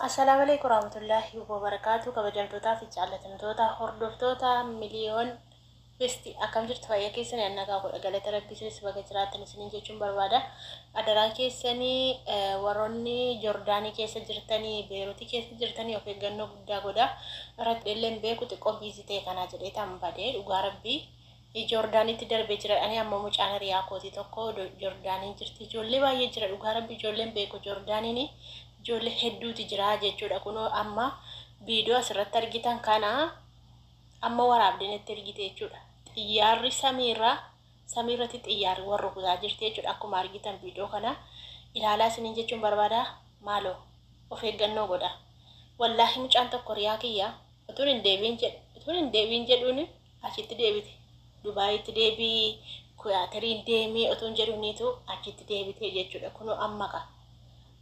Assalaamu Aleeykum Warahmatullaahi Wabarakaatu. Kabajamtootaa fi jaallatamtoota hordoftoota Miliyoon Besti, akkam jirtu? Fayyaa keessanii? Annagaa godha, galata Rabbii. Isinis baga jiraattan isiniin jechuun barbaada. Adaraa keessanii, warroonni Joordaanii keessa jirtanii, Beeruutii keessa jirtanii, of eeggannoo guddaa godha. Irratti illee beeku xiqqoo busy ta'e kanaa jedhee tan badee. Dhugaa Rabbii, Joordaanitti darbee jira. Ani amma mucaan hiriyaa kootii tokko Joordaanii jirti. Ijoollee baay'ee jira, dhugaa Rabbii. Ijoolleen beeku Joordaaniin ijoollee hedduuti jira jechuudha. Kunoo amma viidiyoo asirratti argitan kana amma waraabdeen itti ergite jechuudha. Xiyyaarri samiirraa samiirratti xiyyaarri warra rukutaa jirti jechuudha. Akkuma argitan viidiyoo kana ilaalaa isiniin jechuun barbaada. Maaloo of eeggannoo godha. Wallaahi, mucaan tokko hiriyaa kiyya utuun hin deebiin jedhu, utuun hin deebiin jedhuun achitti deebite. Dubaayitti deebii, Kuyaatiriin deemee utuun jedhuuniitu achitti deebite jechuudha. Kunoo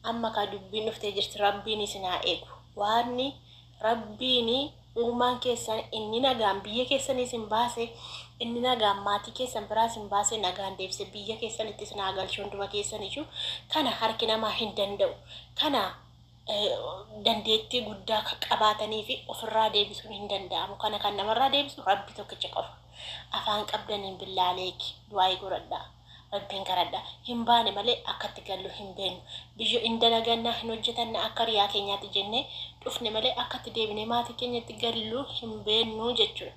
amma ka dubbiin dhuftee jirti. Rabbiin isin haa eegu. Waanni Rabbiin uumaan keessan inni nagaan biyya keessanii isin baase, inni nagaan maatii keessan biraa isin baase, nagaan deebise biyya keessanitti isin haa galchu hunduma keessan iyyuu. Kana harki namaa hin danda'u. Kana dandeettii guddaa kan qabaatanii fi ofirraa deebisuun hin danda'amu. Kana kan namarraa deebisu Rabbi tokkicha qofa. Afaan qabdaniin billaaleeki du'aayii godhadhaa. Rabbiin kadhadha. Hin baane malee akkatti gallu hin beeknu. Biyya hin dalagannaa, hin hojjetanna akka riyaa keenyaatti jennee dhufne malee akkatti deebinee maatii keenyatti gallu hin beeknu jechuudha.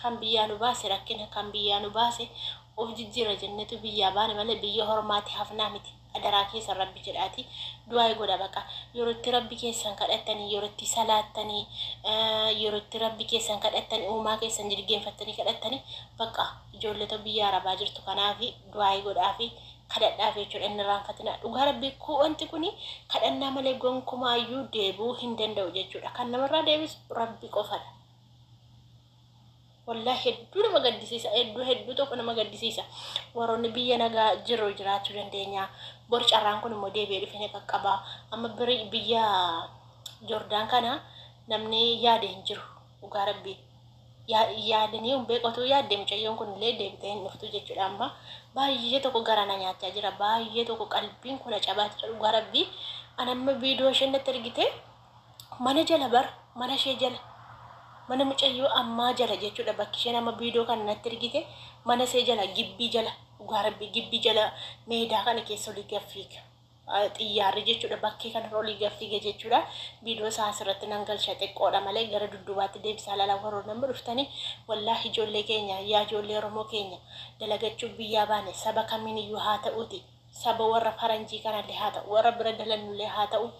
Kan biyyaa nu baase rakkina, kan biyyaa nu baase of jijjiirra jennetu biyyaa baane malee biyya hormaatti hafnaa miti. Adaraa keessan, Rabbi jedhaati du'aa godha. Baqa yeroo itti Rabbi keessan kadhattanii, yeroo itti salaattanii, yeroo itti Rabbi keessan kadhattanii, uumaa keessan jilgeenfattanii kadhattanii, baqa ijoollota biyya Arabaa jirtu kanaafi du'aa godhaafi kadhadhaaf jechuudha. Inni irraanfatina. Dhugaa Rabbii, wanti kuni kadhannaa malee gonkumaayyuu deebi'uu hin danda'u jechuudha. Kan namarraa deebisu Rabbi qofadha. Wallaahi, hedduu nama gaddisiisa. Hedduu hedduu tokko nama gaddisiisa. Warroonni biyya nagaa jiru jiraachuu dandeenya. Bor carraan kun immoo deebi'ee dhufee ni qaqqaba. Amma biyya Joordaan kana namni yaade hin jiru. Dhugaa Rabbii. Yaadanii hin beekotu yaadde mucayyoon kun illee deebitee hin dhuftu jechuudha. Amma baay'ee tokko gara na nyaachaa jira. Baay'ee tokko qalbiin kun cabaa jira, dhugaa Rabbii. Ani amma viidiyoo isheen natti ergite mana jala bar, mana ishee jala, mana mucayyoo ammaa jala jechuudha. Bakki isheen amma viidiyoo kana natti ergite mana ishee jala, gibbii jala. Dhugaa Rabbii, gibbii jala meedaa kana keessa olii gad fiiga xiyyaarri jechuudha. Bakkee kanarra olii gad fiiga jechuudha. Viidiyoo isaa asirratti nan galcha, xiqqoodha malee gara dudduubaatti deebisaa ilaalaa warroonni nama dhuftanii. Wallaahi, ijoollee keenya, yaa ijoollee Oromoo keenya, dalagachuu biyyaa baane. Saba kamiin iyyuu haa ta'uuti, saba warra faranjii kanallee haa ta'u, warra bira dalannullee haa ta'u,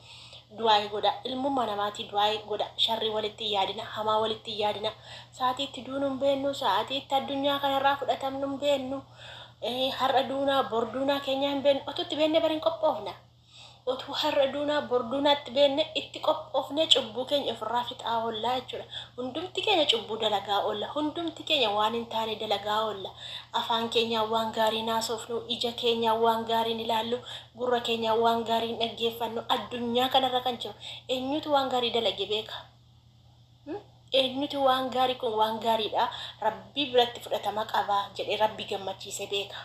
du'aa'ii godha. Ilmummaa namaatii du'aa'ii godha. Sharrii walitti hin yaadina, hamaa walitti hin yaadina. Sa'aatii itti duunu hin beennu, sa'aatii itti addunyaa kanarraa fudhatamnu hin beennu. Har'a duunaa, bor duunaa keenya hin beennu. Otuu itti beenne bari hin qophoofna. Otuu har'a duunaa, bor duunaatti beenne itti qophoofne cubbuu keenya ofirraa fixaa oollaa jechuudha. Hundumti keenya cubbuu dalagaa oolla. Hundumti keenya waan hin taane dalagaa oolla. Afaan keenyaan waan gaarii naasofnu, ija keenyaan waan gaarii ilaallu, gurra keenyaan waan gaarii dhaggeeffannu. Addunyaa kanarra kan jiru eenyutu waan gaarii dalage beeka? Eenyutu waan gaarii kun waan gaariidha, Rabbii biratti fudhatama qaba jedhee Rabbi gammachiise beeka?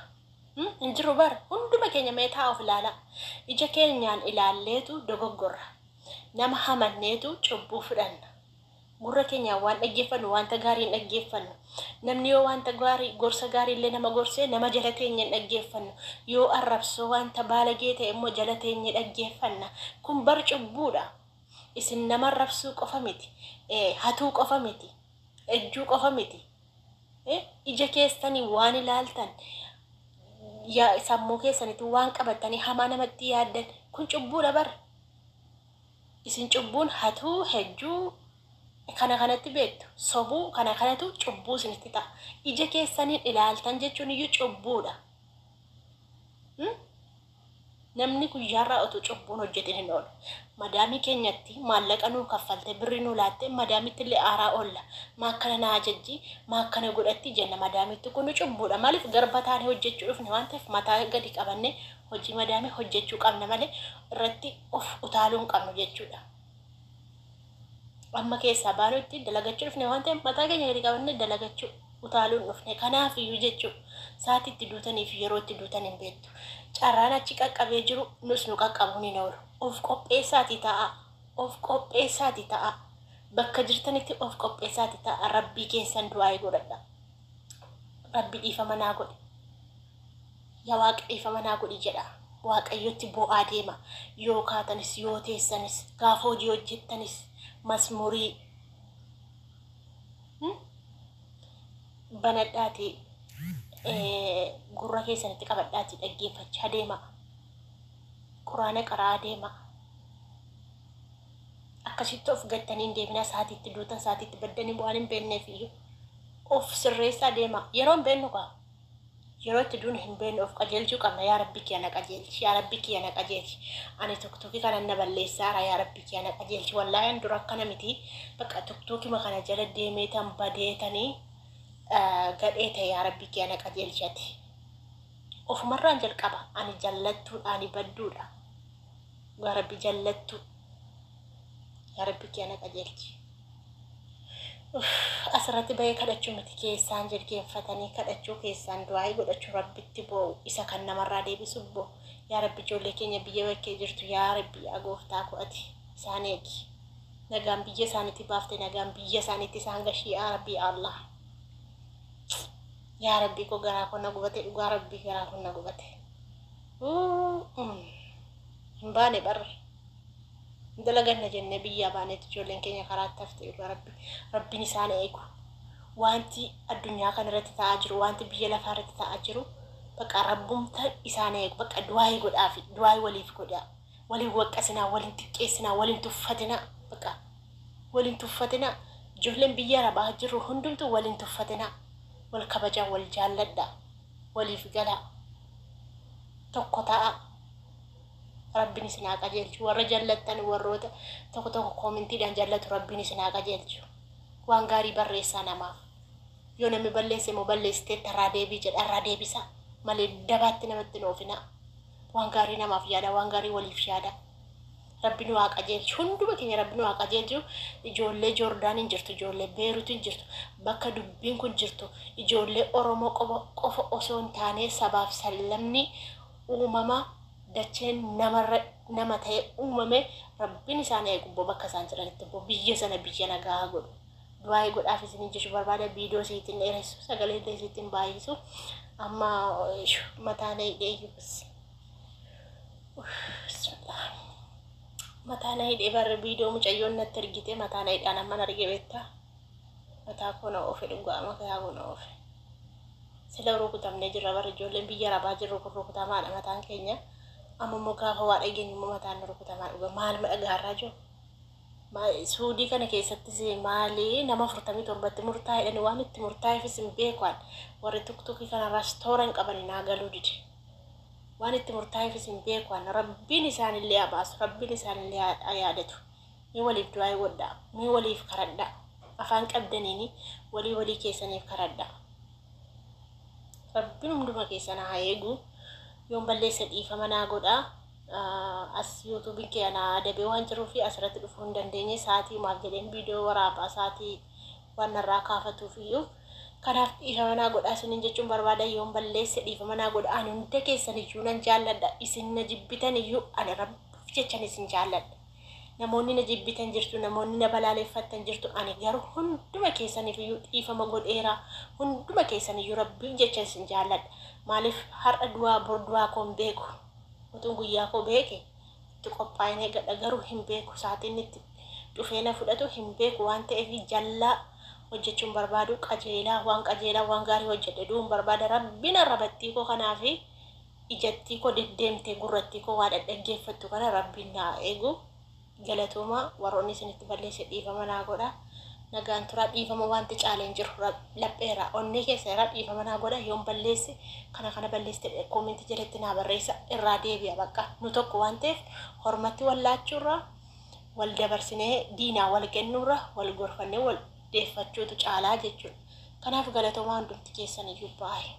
Hin jiru bar. Hunduma keenya mee taa'aa of ilaalaa. Ija keenyaan ilaalleetu dogoggorra. Nama hamanneetu cubbuu fudhanna. Gurra keenyaan waan dhaggeeffannu wanta gaarii hin dhaggeeffannu. Namni yoo wanta gaarii, gorsa gaarii illee nama gorsee, nama jala teenye hin dhaggeeffannu. Yoo arrabsoo, wanta baalagee ta'e immoo jala teenye dhaggeeffanna. Kun bar cubbuudha. Isin nama arrabsuu qofa miti, hatuu qofa miti, ejjuu qofa miti. Ija keessanii waan ilaaltan, sammuu keessanitti waan qabattanii hamaa namatti yaaddan, kun cubbuudha bar. Isin cubbuun hatuu, hejjuu kana kanatti beektu, sobuu kana kanatu cubbuu isinitti ta'a. Ija keessaniin ilaaltan jechuun iyyuu cubbuudha. Namni guyyaarraa otoo cubbuun hojjetin hin oolu. Madaamii keenyatti maallaqa nuu kaffalte, birri nuu laatte, madaamitti illee aaraa oolla. Maa akkana na ajajji, maa akkana godhatti jenna madaamitti. Kun cubbuudha. Maaliif? Garba taanee hojjechuu dhufne waan ta'eef mataa gadi qabannee hojii madaamii hojjechuu qabna malee irratti of utaaluu hin qabnu jechuudha. Amma keessaa baanutti dalagachuu dhufne waan ta'eef mataa keenya gadi qabannee dalagachuu, utaaluu hin dhufne. Kanaaf iyyuu jechuudha, sa'aatii itti duutanii fi yeroo itti duutan hin beektu. Carraan achi qaqqabee jiru nus nu qaqqabuun hin oolu. Of qopheessaatii taa'aa. Of qopheessaati ta'a. Bakka jirtanitti of qopheessaati ta'a. Rabbii keessan du'aa godhadha. Rabbi dhiifama naa godhi. Yaa Waaqa, dhiifama naa godhi jedha. Waaqayyotti bo'aa deema. Yoo kaatanis, yoo teessanis, gaafa hojii hojjettanis masmurii banadhaati, gurra keessanitti qabadhaati dhaggeeffachaa deema. Quraana qaraa deema. Akkasitti of gattanii hin deemina. Saatiitti duutan, saatiitti baddanii waan hin beekneef iyyuu of sirreessaa deema. Yeroo hin beeknu kaa. Yeroo itti duun hin beeknu, of qajeelchuu qabna. Yaa Rabbi kiyya, na qajeelchi. Yaa Rabbi kiyya, na qajeelchi. Ani TikTokii kana na balleessaara. Yaa Rabbi kiyya, na qajeelchi. Wallaahi an dura akkana miti. Bakka TikTokima kana jala deemee tan badeetanii gadhee ta'e. Yaa Rabbi kiyya, na qajeelchi ati. Ofumarraan jalqaba. Ani jallattuudha. Ani badduudha. Yaa Rabbi, jallattuu. Yaa Rabbi kiyya, na qajeelchi. Asirratti bahee kadhachuu miti, keessaan jilgeenfatanii kadhachuu, keessaan du'aa'ii godhachuu, Rabbitti boo'u, isa kan namarraa deebisu boo. Yaa Rabbi, ijoollee keenya biyya bakkee jirtu, yaa Rabbi, yaa gooftaa ko, ati isaan eegi. Nagaan biyya isaaniitti baafte, nagaan biyya isaaniitti isaan gashii. Yaa Rabbi, yaa Allah. Yaa Rabbi ko, garaa koo na gubate. Dhugaa Rabbi, garaa koo na gubate. Hin baane barre. Dalaganna jennee biyyaa baanetti ijoolleen keenya karaatti hafte. Dhugaa Rabbi, Rabbiin isaan eegu. Wanti addunyaa kana irratti ta'aa jiru, wanti biyya lafaa irratti ta'aa jiru, bakka rabbumta isaan eegu. Bakka du'aayii godhaafi, du'aayii waliif godhaa. Waliin waqqasinaa, waliin xiqqeessinaa, waliin tuffatinaa. Bakka waliin tuffatinaa. Ijoolleen biyya arabaa jirru hundumtuu waliin tuffatinaa. Wal kabajaa, wal jaalladhaa, waliif galaa, tokko ta'a. Rabbiin isin haa qajeelchu. Warra jallattan, warroota tokko tokko commentiidhaan jallatu, Rabbiin isin haa qajeelchu. Waan gaarii barreessaa namaaf. Yoo namni balleesse immoo balleessitee irraa deebii jedha, irraa deebisaa malee dabaatti namatti hin oofinaa. Waan gaarii namaaf yaada, waan gaarii waliif yaada. Rabbi nu haa qajeelchu. Hunduma keenya Rabbi nu haa qajeelchu. Ijoollee Joordaan hin jirtu, ijoollee Beeruut hin jirtu, bakka dubbiin kun jirtu, ijoollee Oromoo qofa osoo hin taane, sabaaf sablamni uumama dacheen namarra nama ta'e uumame, Rabbiin isaan eegu. Bakka isaan jiranitti biyya sana biyya nagaa godhu. Du'aa'ii godhaaf isiniin jechuu barbaada. Viidiyoo isiitiin dheeressu, sagalee illee isiitiin baay'isu. Amma mataa na hidhee iyyuu. Bismillah. Mataa na hidhee barre. Viidiyoo mucayyoon natti ergite mataa na hidhaan amman arge beektaa. Mataa koo na oofe, dhugaa mataa koo na oofe. Sila rukutamnee jirra barre, ijoolleen biyya arabaa jirru kun rukutamaadha mataan keenya. Amma immoo gaafa waa dhageenyu immoo mataan nu rukutamaa dhuga. Maaluma dhagaarraa jiru? Suudii kana keessattis maali, nama 47tti murtaa'edha. Waan itti murtaa'eefis hin beeku. Warri TikTokii kanarraas toora hin qaban, naa galuu dide. Waan itti murtaa'eefis hin beeku. Rabbiin isaanillee haa baasu. Rabbiin isaanillee haa yaadatu. Mee waliif du'aa godhaa. Mee waliif karadhaa. Afaan qabdaniini walii walii keessaniif karadhaa. Rabbiin hunduma keessan haa eegu. Yoon balleessa dhiifama naa godhaa. As YouTubeiin kee na adabee waan jiruuf asirratti dhufuu hin dandeenye. Sa'aatii maaf jedheen viidiyoo waraabaa sa'aatii waan narraa kaafatuuf iyyuu. Kanaaf dhiifama naa godhaa isiniin jechuun barbaada. Yoon balleesse dhiifama naa godha. Ani hunda keessan iyyuu nan jaalladha. Isin na jibbitan iyyuu ani Rabbiif jechan isin jaalladha. Namoonni na jibbitan jirtu, namoonni na balaaleffattan jirtu. Ani garuu hunduma keessaniif iyyuu dhiifama godheera. Hunduma keessan iyyuu Rabbiif jecha isin jaalladha. Maaliif, har'a du'aa bor du'aa koo hin beeku. Utuun guyyaa koo beeke itti qophaa'in eegadha, garuu hin beeku. Sa'aatiin itti dhufee na fudhatu hin beeku waan ta'eef, jallaa hojjechuun barbaadu, qajeelaa, waan qajeelaa, waan gaarii hojjedhe du'uun barbaada. Rabbiin arrabattii koo kanaafi ijattii koo deddeemtee gurrattii koo waa dhaggeeffattu kana Rabbiin naa eegu. Galatooma. Warroonni isinitti balleesse dhiifama naa godha. Nagaan turaa. Dhiifama wanti caaleen jiru lapheera onnee keessa irraa dhiifama naa godha. Yoon balleesse, kana kana balleessite commentii jalatti naa barreessa, irraa deebi'a. Bakka nu tokko waan ta'eef, hormatti wallaachuurraa, wal dabarsinee diinaa wal kennuurra, wal gorfannee wal deeffachuutu caalaa jechuudha. Kanaaf galatoomaa hundumti keessan iyyuu, baay'ee.